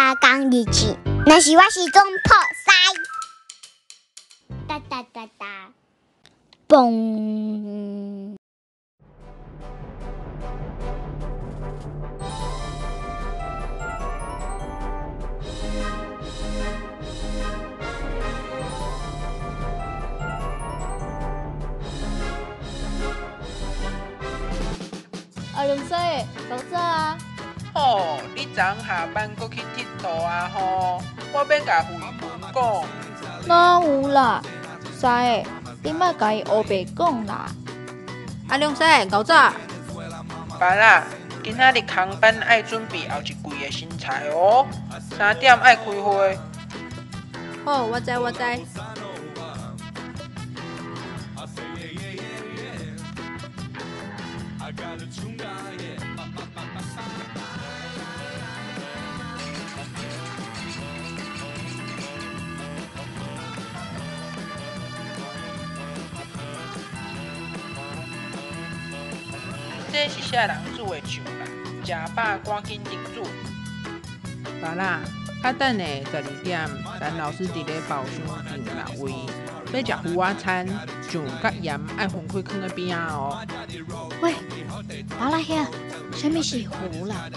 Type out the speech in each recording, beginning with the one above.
三工日子，若是我时阵破屎，哒哒哒哒，嘣！阿龙师，够早啊！吼，你昨昏下班阁去𨑨迌啊吼？我欲共慧文讲。哪有啦？师，你莫共伊乌白讲啦。阿龙师，够早。爸啦，今仔日空班爱准备后一季的新菜哦，3点爱开会。好，我知我知。这是啥人煮的酱啦？食饱赶紧啉水。爸啦，较等下12点，陈老师伫咧包厢订6位，欲食芋仔餐，酱佮盐爱分开囥佇边仔哦。喂，爸啦兄，啥物是芋啦？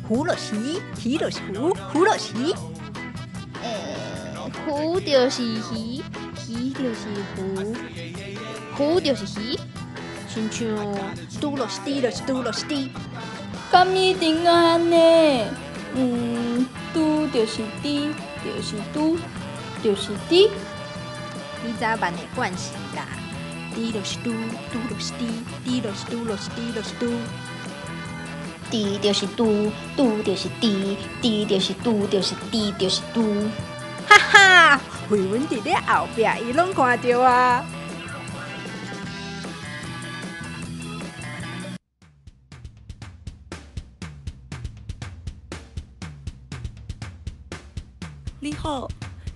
芋就是鱼，鱼就是芋，芋就是鱼。芋就是鱼，鱼就是芋，芋就是鱼。亲像拄就是猪，就是拄就是猪。敢一定按呢？拄就是猪，就是拄，就是猪。你早晚会惯势啦。猪就是拄，拄就是猪，猪就是拄，就是猪，就是拄。猪就是拄，拄就是猪，猪就是拄，就是猪，就是拄。哈哈，慧文伫咧后壁，伊拢看著啊。你好，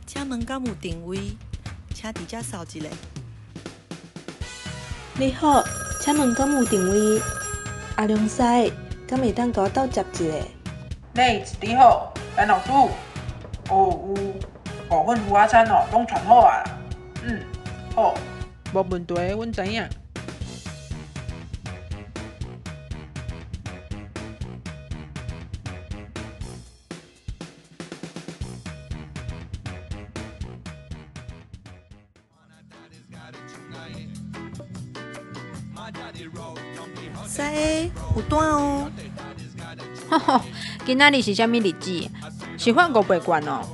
请问敢有订位？请伫遮扫一下。你好，请问敢有订位？阿龙师，敢会当共我斗接一下？你你好，陈老师。哦，有5份芋仔餐哦，拢传好啊啦。好，无问题，阮知影。师，有单哦。吼吼，今仔日是啥物日子？是发500罐哦。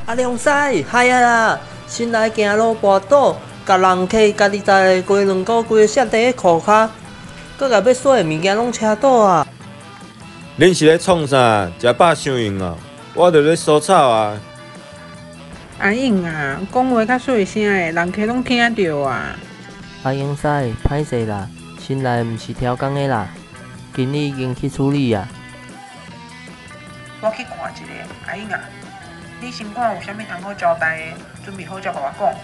阿良师，害啊啦！新来行路跋倒，共人客家己带的鸡卵糕规个摔伫咧裤跤，阁共欲洗的物件拢车倒啊！恁是咧创啥？食饱伤闲哦！我伫咧除草啊。阿英啊，讲话较细声的，人客拢听著啊。阿英师，歹势啦，新来毋是超工的啦，经理已经去处理啊。我去看一下，阿英啊，你先看有啥物通好交代的，准备好才共我讲。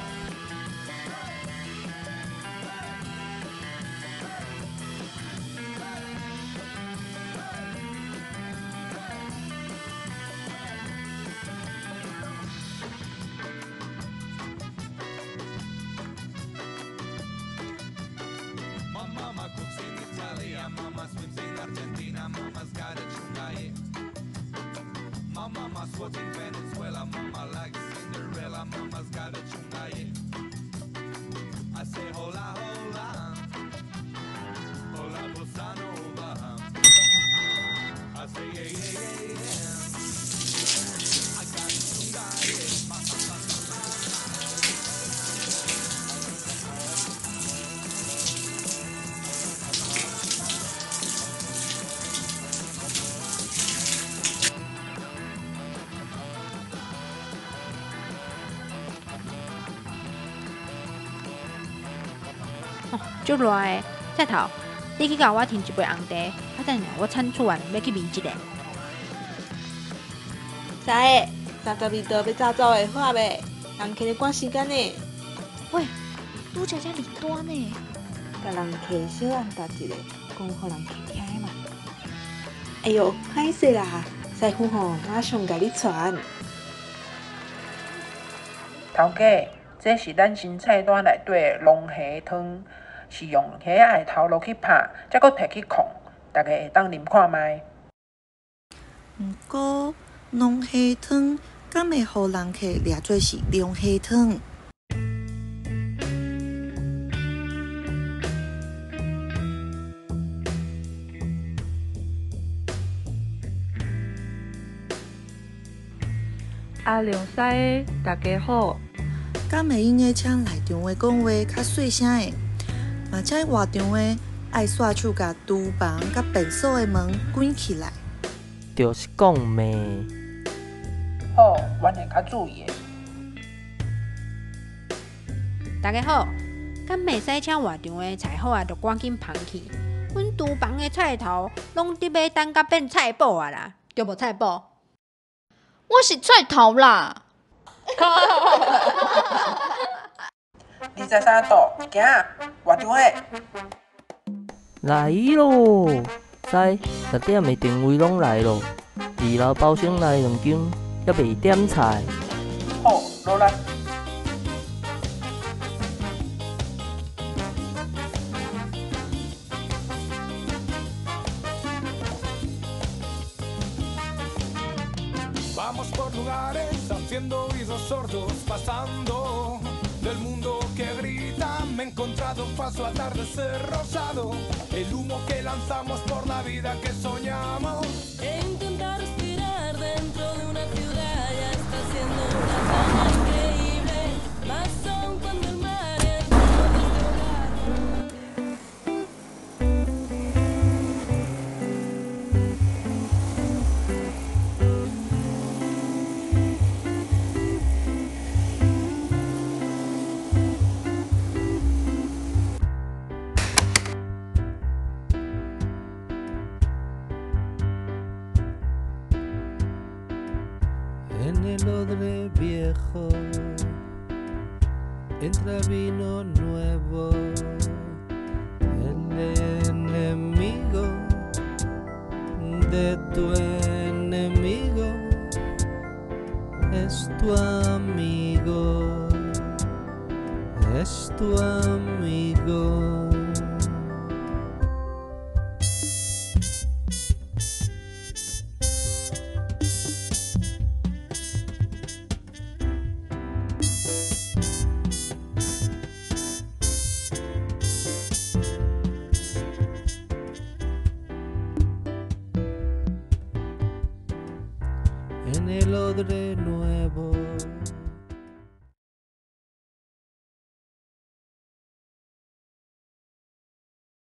足热的，菜头，你去共我添一杯红茶，啊等下我产出完欲去味一下。师，32度欲走走会好袂？人客咧赶时间呢。喂，拄才才离单呢。共人客小按答一下，讲予人客听的嘛。哎哟，歹势啦，师傅吼，马上共你传。头家，这是咱新菜单内底的龙虾汤，是用虾仔的头路去拍，才阁提去炕，大家会当啉看觅。毋过，龙虾汤敢会予人客掠做是龙虾汤？阿良师，大家好。敢会用得请内场的讲话较细声的，嘛请外场的爱煞手共厨房佮便所的门关起来。就是讲咩？好，阮会较注意的。大家好，敢袂使请外场的菜好啊，就赶紧捧去。阮厨房的菜头拢伫欲等甲变菜脯啊啦，对无菜脯？我是菜头啦。23度，行，外场的。来咯！师，10点的订位拢来咯，二楼包厢内两间犹未点菜。好，落来。 Vamos por lugares haciendo oídos sordos, pasando del mundo que grita. Me he encontrado un falso atardecer rosado, el humo que lanzamos por la vida que soñamos. E intentar respirar dentro de una ciudad ya está siendo una hazaña increíble. Más aún cuando el mar es como de este hogar. En el odre viejo entra vino nuevo. El enemigo de tu enemigo es tu amigo, es tu amigo. En el odre nuevo